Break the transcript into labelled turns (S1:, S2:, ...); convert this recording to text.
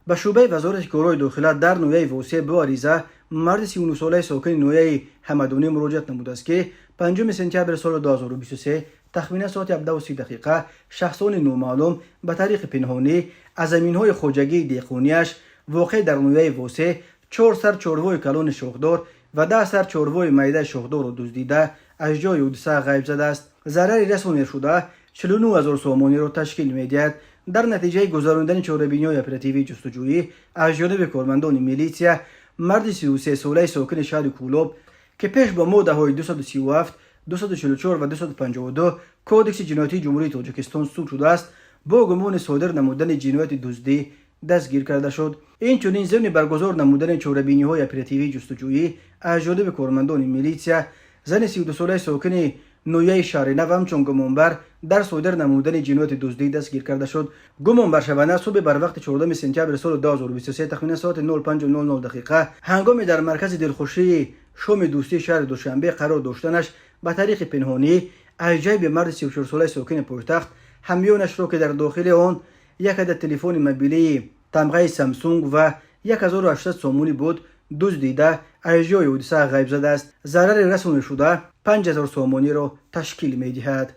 S1: Ба шӯъбаи Вазорати корҳои дохила дар ноҳияи Восеъ бо ариза марди 39-солаи сокини ноҳияи Ҳамадонӣ муроҷиат намудааст, ки 5 сентябри соли 2023 тахминан соати 17:30 дақиқа шахсони номаълум ба тариқи пинҳонӣ аз заминҳои хоҷагии деҳқонияш, воқеъ дар ноҳияи Восеъ, чор сар чорвои калони шохдор ва 10 сар чорвои майдаи шохдорро дуздида, аз ҷои ҳодиса ғайб задааст. Зарари расонидашуда 49 ҳазор сомониро ташкил медиҳад. Дар натиҷаи гузаронидани чорабиниҳои оперативии ҷустуҷӯӣ аз ҷониби кормандони милитсия марди 33-солаи сокини шаҳри Кӯлоб, ки пеш бо моддаҳои 237, 244 ва 252 Кодекси ҷиноятии Ҷумҳурии Тоҷикистон суд шудааст, бо гумони содир намудани ҷинояти дуздӣ дастгир карда шуд. Инчунин, зимни баргузор намудани чорабиниҳои оперативии ҷустуҷӯӣ аз ҷониби кормандони милитсия зани 32-солаи сокини ноҳияи Шаҳринав ҳамчун гумонбар дар содир намудани ҷинояти дуздӣ дастгир карда шуд. Гумонбаршаванда субҳи барвақти 4 сентябри соли 2023 тахминан соати 05:00 дақиқа ҳангоми дар маркази дилхушии Шоми дӯстии шаҳри Душанбе қарор доштанаш ба тариқи пинҳонӣ аз ҷайби марди 34-солаи сокини пойтахт ҳамёнашро, ки дар дохили он як адад телефони мобилии тамғаи Самсунг ва 1800 сомонӣ буд, дуздида, аз ҷои ҳодиса ғайб задааст. Зарари расонидашуда 5000 сомониро ташкил медиҳад.